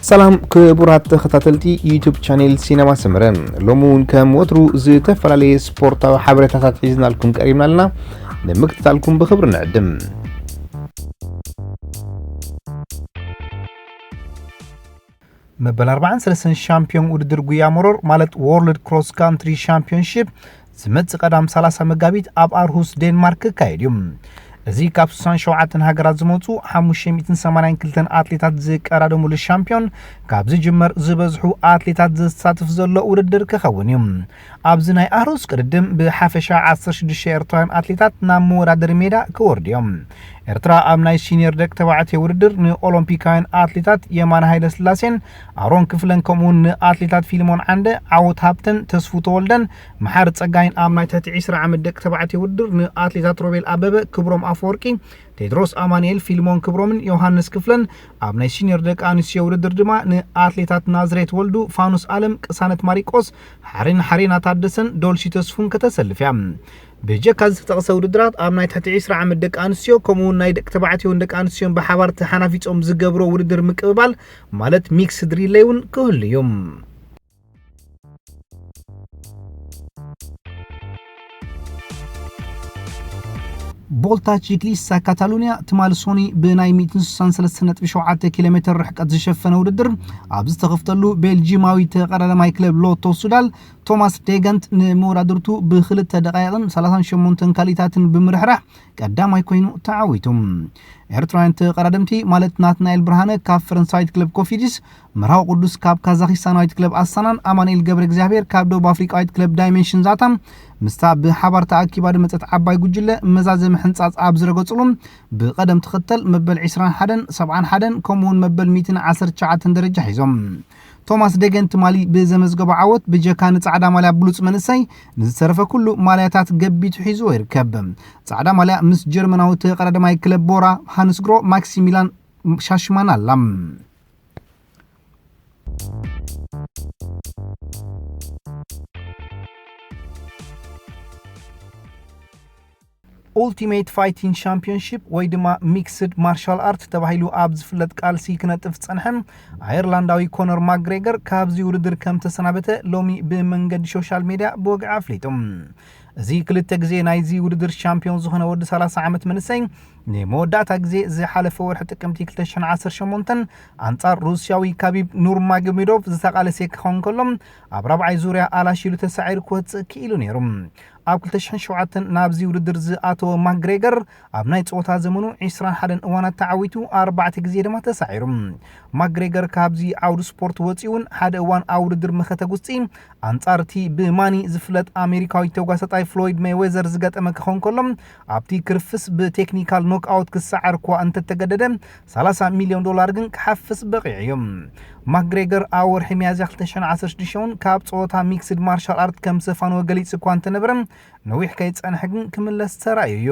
ሰላም ክቡራት ተኸታተልቲ ዩቱብ ቻኔል ሲነማ ሰመረ፣ ሎሚ እውን ከም ወትሩ ዝተፈላለየ ስፖርታዊ ሓበሬታታት ሒዝናልኩም ቀሪብና ኣለና። ንምክትታልኩም ብኽብሪ ንዕድም። መበል ኣርባዓን ሰለስተን ሻምፒዮን ውድድር ጉያ መሮር ማለት ወርልድ ክሮስ ካንትሪ ሻምፒዮንሺፕ ዝመጽእ ቀዳም ሰላሳ መጋቢት ኣብ ኣርሁስ ዴንማርክ ክካየድ እዩ። እዚ ካብ ስሳን ሸውዓተን ሃገራት ዝመጹ ሓሙሽተ ሚእትን ሰማንያን ክልተን ኣትሌታት ዝቀዳደሙሉ ሻምፒዮን፣ ካብ ዝጅመር ዝበዝሑ ኣትሌታት ዝሳተፍ ዘሎ ውድድር ክኸውን እዩ። ኣብዚ ናይ ኣርሁስ ቅድድም ብሓፈሻ ዓሰርተ ሽዱሽተ ኤርትራውያን ኣትሌታት ናብ መወዳደሪ ሜዳ ክወርዱ እዮም። ኤርትራ ኣብ ናይ ሲኒየር ደቂ ተባዕትዮ ውድድር ንኦሎምፒካውያን ኣትሌታት የማነ ሃይለስላሴን ኣሮን ክፍለን፣ ከምኡውን ንኣትሌታት ፊልሞን ዓንደ፣ ዓወት ሃብተን፣ ተስፉ ተወልደን መሓሪ ጸጋይን፣ ኣብ ናይ ትሕቲ ዕስራ ዓመት ደቂ ተባዕትዮ ውድድር ንኣትሌታት ሮቤል ኣበበ፣ ክብሮም ኣፈወርቂ፣ ቴድሮስ ኣማኑኤል፣ ፊልሞን ክብሮምን ዮሃንስ ክፍለን፣ ኣብ ናይ ሲኒየር ደቂ ኣንስትዮ ውድድር ድማ ንኣትሌታት ናዝሬት ወልዱ፣ ፋኑስ ኣለም፣ ቅሳነት ማሪቆስ፣ ሓሬን ሓሬና ታደሰን ዶልሺ ተስፉን ከተሰልፍ እያ። ብጀካ ዝተጠቕሰ ውድድራት ኣብ ናይ ትሕቲ ዕስራ ዓመት ደቂ ኣንስትዮ ከምኡ እውን ናይ ደቂ ተባዕትዮን ደቂ ኣንስትዮን ብሓባር ተሓናፊጾም ዝገብሮ ውድድር ምቅብባል ማለት ሚክስድ ሪሌይ እውን ክህሉ እዩ። ቦልታ ቺክሊስታ ካታሉንያ ትማሊ ሶኒ ብናይ ሚእትን ስሳን ሰለስተን ነጥቢ ሸውዓተ ኪሎ ሜትር ርሕቀት ዝሸፈነ ውድድር ኣብ ዝተኸፍተሉ ቤልጂማዊ ተቐዳዳማይ ክለብ ሎቶ ሱዳል ቶማስ ዴገንት ንመወዳድርቱ ብክልተ ደቃይቕን ሰላሳን ሸሞንተን ካልኢታትን ብምርሕራሕ ቀዳማይ ኮይኑ ተዓዊቱ። ኤርትራውያን ተቐዳደምቲ ማለት ናትናኤል ብርሃነ ካብ ፈረንሳዊት ክለብ ኮፊዲስ፣ መርሃዊ ቅዱስ ካብ ካዛኺስታናዊት ክለብ ኣስታናን ኣማኑኤል ገብረ እግዚኣብሔር ካብ ደቡብ ኣፍሪቃዊት ክለብ ዳይሜንሽን ዛታ ምስታ ብሓባር ተኣኪባ ዝመጸት ዓባይ ጉጅለ መዛዘሚ ሕንጻጽ ኣብ ዝረገጽሉ ብቐደም ተኸተል መበል ዕስራን ሓደን፣ ሰብዓን ሓደን ከምኡውን መበል ሚእትን ዓሰርተ ትሽዓተን ደረጃ ሒዞም። ቶማስ ደገን ትማሊ ብዘመዝገቦ ዓወት ብጀካ ንጻዕዳ ማልያ ብሉጽ መንእሰይ ንዝተረፈ ኩሉ ማልያታት ገቢቱ ሒዝዎ ይርከብ። ጻዕዳ ማልያ ምስ ጀርመናዊ ተቐዳዳማይ ክለብ ቦራ ሃንስግሮ ማክሲሚላን ሻሽማን ኣላ። ኡልቲሜት ፋይቲንግ ሻምፒዮንሺፕ ወይ ድማ ሚክስድ ማርሻል ኣርት ተባሂሉ ኣብ ዝፍለጥ ቃልሲ ክነጥፍ ዝጸንሐ ኣየርላንዳዊ ኮነር ማግሬገር ካብዚ ውድድር ከም ተሰናበተ ሎሚ ብመንገዲ ሶሻል ሜድያ ብወግዒ ኣፍሊጡ። እዚ ክልተ ግዜ ናይዚ ውድድር ሻምፒዮን ዝኾነ ወዲ ሰላሳ ዓመት መንእሰይ ንመወዳእታ ግዜ ዝሓለፈ ወርሒ ጥቅምቲ ክልተ ሽሕን ዓሰርተ ሸሞንተን ኣንጻር ሩስያዊ ካቢብ ኑርማጎሜዶቭ ዝተቓለሰ ክኸውን ከሎ፣ ኣብ ራብዓይ ዙርያ ኣላሺሉ ተሳዒሩ ክወጽእ ክኢሉ ነይሩ። ኣብ ክልተ ሽሕን ሸውዓተን ናብዚ ውድድር ዝኣተወ ማግሬገር ኣብ ናይ ጸወታ ዘመኑ ዕስራን ሓደን እዋናት ተዓዊቱ፣ ኣርባዕተ ግዜ ድማ ተሳዒሩ። ማግሬገር ካብዚ ዓውዲ ስፖርት ወጺኡ እውን ሓደ እዋን ኣብ ውድድር መኸተ ጉስጢ ኣንጻር እቲ ብማኒ ዝፍለጥ ኣሜሪካዊ ተጓሳጣይ ፍሎይድ ሜይዌዘር ዝገጠመ ክኸውን ከሎ፣ ኣብቲ ክርፍስ ብቴክኒካል ኖክኣውት ክሰዓር እኳ እንተተገደደ፣ ሰላሳ ሚልዮን ዶላር ግን ክሓፍስ በቒዑ እዩ። ማግሬገር ኣብ ወርሒ ሚያዝያ ክልተ ሽሕን ዓሰርተ ሽዱሽተ እውን ካብ ጸወታ ሚክስድ ማርሻል ኣርት ከም ዘፋነወ ገሊጹ እኳ እንተነበረ፣ ነዊሕ ከይጸንሐ ግን ክምለስ ተራእዩ እዩ።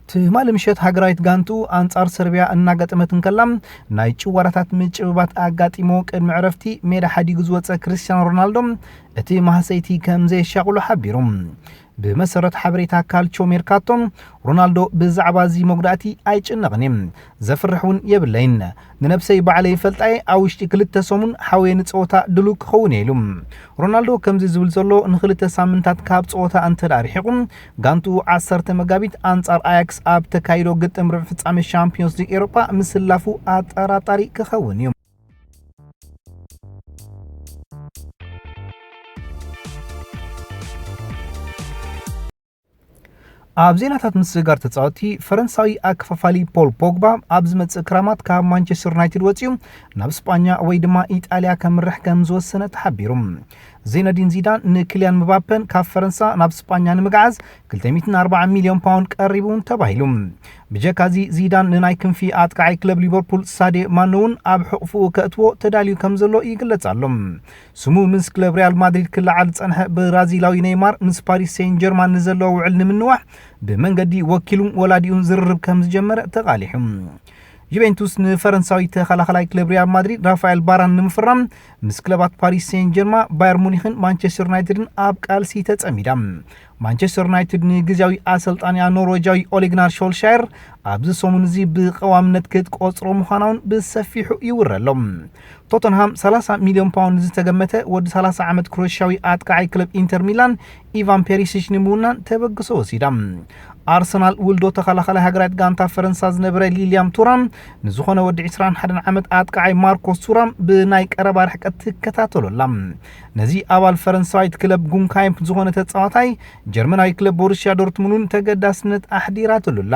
ትማሊ ምሸት ሃገራዊት ጋንቱ ኣንጻር ሰርቢያ እናገጠመት እንከላ፣ ናይ ጭዋዳታት ምጭብባት ኣጋጢሞ ቅድሚ ዕረፍቲ ሜዳ ሓዲጉ ዝወጸ ክርስቲያኖ ሮናልዶ፣ እቲ ማህሰይቲ ከም ዘየሻቕሎ ሓቢሩ። ብመሰረት ሓበሬታ ካልቾ ሜርካቶ፣ ሮናልዶ ብዛዕባ እዚ መጉዳእቲ ኣይጭነቕን እየ፣ ዘፍርሕ እውን የብለይን። ንነብሰይ ባዕለይ ይፈልጣ እየ፣ ኣብ ውሽጢ ክልተ ሰሙን ሓውየ ንጸወታ ድሉው ክኸውን እየ ኢሉ። ሮናልዶ ከምዚ ዝብል ዘሎ ንኽልተ ሳምንታት ካብ ጸወታ እንተ ደኣ ርሒቑ፣ ጋንትኡ ዓሰርተ መጋቢት ኣንጻር ኣያክስ ኣብ ተካይዶ ግጥም ርብዒ ፍጻሜ ሻምፒዮንስ ሊግ ኤውሮጳ ምስላፉ ኣጠራጣሪ ክኸውን እዩ። ኣብ ዜናታት ምስግጋር ተጻወትቲ፣ ፈረንሳዊ ኣከፋፋሊ ፖል ፖግባ ኣብ ዝመጽእ ክራማት ካብ ማንቸስተር ዩናይትድ ወጺኡ ናብ ስጳኛ ወይ ድማ ኢጣልያ ከምርሕ ከም ዝወሰነ ተሓቢሩ። ዜነዲን ዚዳን ንክልያን ምባፐን ካብ ፈረንሳ ናብ ስጳኛ ንምግዓዝ ክልተ ሚእትን ኣርባዓን ሚልዮን ፓውንድ ቀሪቡ እውን ተባሂሉ። ብጀካዚ ዚዳን ንናይ ክንፊ ኣጥቃዓይ ክለብ ሊቨርፑል ሳዴ ማነ እውን ኣብ ሕቑፍኡ ከእትዎ ተዳልዩ ከም ዘሎ ይግለጽ ኣሎ። ስሙ ምስ ክለብ ሪያል ማድሪድ ክለዓል ዝጸንሐ ብራዚላዊ ኔይማር ምስ ፓሪስ ሴን ጀርማን ንዘለዎ ውዕል ንምንዋሕ ብመንገዲ ወኪሉን ወላዲኡን ዝርርብ ከም ዝጀመረ ተቓሊሑ። ዩቬንቱስ ንፈረንሳዊ ተኸላኸላይ ክለብ ሪያል ማድሪድ ራፋኤል ባራን ንምፍራም ምስ ክለባት ፓሪስ ሴን ጀርማ፣ ባየር ሙኒኽን ማንቸስተር ዩናይትድን ኣብ ቃልሲ ተጸሚዳ። ማንቸስተር ዩናይትድ ንግዜያዊ ኣሰልጣንያ ኖርወጃዊ ኦሌግናር ሾልሻየር ኣብዚ ሰሙን እዚ ብቐዋምነት ክትቆጽሮ ምዃና እውን ብሰፊሑ ይውረ ኣሎ። ቶተንሃም ሰላሳ ሚልዮን ፓውንድ ዝተገመተ ወዲ ሰላሳ ዓመት ክሮሽያዊ ኣጥቃዓይ ክለብ ኢንተር ሚላን ኢቫን ፔሪሲች ንምውናን ተበግሶ ወሲዳ። ኣርሰናል ውልዶ ተኸላኻላይ ሃገራዊት ጋንታ ፈረንሳ ዝነበረ ሊልያም ቱራም ንዝኾነ ወዲ ዕስራን ሓደን ዓመት ኣጥቃዓይ ማርኮስ ቱራም ብናይ ቀረባ ርሕቀት ትከታተሎ ኣላ። ነዚ ኣባል ፈረንሳዊት ክለብ ጉንካይምፕ ዝኾነ ተጻዋታይ ጀርመናዊ ክለብ ቦሩስያ ዶርትሙንድ እውን ተገዳስነት ኣሕዲራትሉ ኣላ።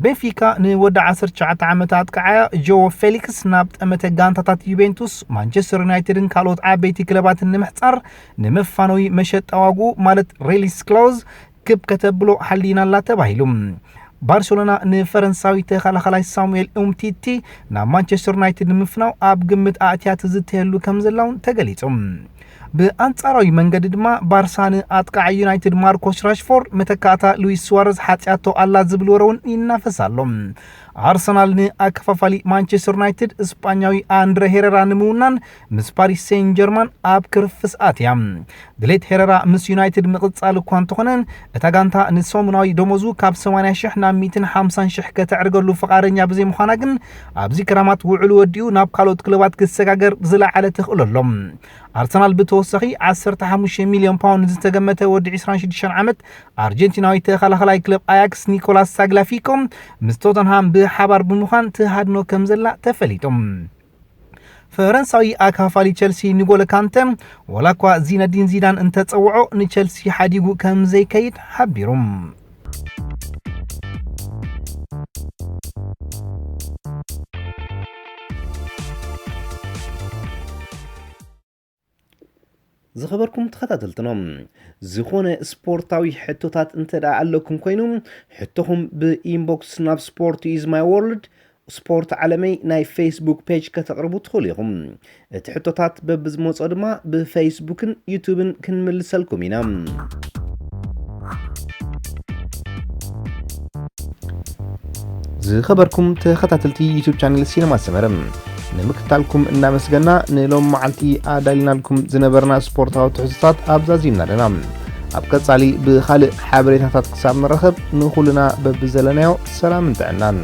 ቤንፊካ ንወዲ ዓሰርተ ትሽዓተ ዓመት ኣጥቃዓያ ጆ ፌሊክስ ናብ ጠመተ ጋንታታት ዩቬንቱስ፣ ማንቸስተር ዩናይትድን ካልኦት ዓበይቲ ክለባትን ንምሕጻር ንመፋነዊ መሸጣ ዋግኡ ማለት ሪሊስ ክላውዝ ክብ ከተብሎ ሓሊና ኣላ ተባሂሉ። ባርሴሎና ንፈረንሳዊ ተኸላኻላይ ሳሙኤል ኡምቲቲ ናብ ማንቸስተር ዩናይትድ ንምፍናው ኣብ ግምት ኣእትያ ትዝተየሉ ከም ዘላ እውን ተገሊጹ። ብኣንጻራዊ መንገዲ ድማ ባርሳ ንኣጥቃዒ ዩናይትድ ማርኮስ ራሽፎርድ መተካእታ ሉዊስ ሱዋረዝ ሓጽያቶ ኣላ ዝብል ወረ እውን ይናፈስ ኣሎ። ኣርሰናል ንኣከፋፋሊ ማንቸስተር ዩናይትድ እስጳኛዊ ኣንድረ ሄረራ ንምውናን ምስ ፓሪስ ሴን ጀርማን ኣብ ክርፍስ ኣትያ። ድሌት ሄረራ ምስ ዩናይትድ ምቕጻል እኳ እንተኾነ፣ እታ ጋንታ ንሰሙናዊ ደሞዙ ካብ ሰማንያ ሽሕ ናብ ሚእትን ሓምሳን ሽሕ ከተዕርገሉ ፍቓደኛ ብዘይምዃና ግን ኣብዚ ክራማት ውዕሉ ወዲኡ ናብ ካልኦት ክለባት ክሰጋገር ዝለዓለ ተኽእሎ ኣሎ። ኣርሰናል ብተወሳኺ ዓሰርተ ሓሙሽተ ሚልዮን ፓውንድ ዝተገመተ ወዲ ዕስራን ሽዱሽተን ዓመት ኣርጀንቲናዊ ተኸላኻላይ ክለብ ኣያክስ ኒኮላስ ሳግላፊኮ ምስ ቶተንሃም ብሓባር ብምዃን ትሃድኖ ከም ዘላ ተፈሊጡ። ፈረንሳዊ ኣካፋሊ ቸልሲ ንጎለ ካንተ ዋላ እኳ ዚነዲን ዚዳን እንተጸውዖ ንቸልሲ ሓዲጉ ከም ዘይከይድ ሓቢሩ። ዝኸበርኩም ተኸታተልትና ዝኾነ ስፖርታዊ ሕቶታት እንተ ደኣ ኣለኩም ኮይኑ ሕቶኹም ብኢንቦክስ ናብ ስፖርት ኢዝ ማይ ወርልድ ስፖርት ዓለመይ ናይ ፌስቡክ ፔጅ ከተቕርቡ ትኽእሉ ኢኹም። እቲ ሕቶታት በብዝመጾ ድማ ብፌስቡክን ዩቱብን ክንምልሰልኩም ኢና። ዝኸበርኩም ተኸታተልቲ ዩቱብ ቻነል ሲነማ ሰመረ ንምክታልኩም እናመስገና ንሎም መዓልቲ ኣዳሊናልኩም ዝነበርና ስፖርታዊ ትሕዝቶታት ኣብዛዚምና ኣለና። ኣብ ቀጻሊ ብኻልእ ሓበሬታታት ክሳብ ንረኸብ ንኹልና በብዘለናዮ ሰላምን ጥዕናን።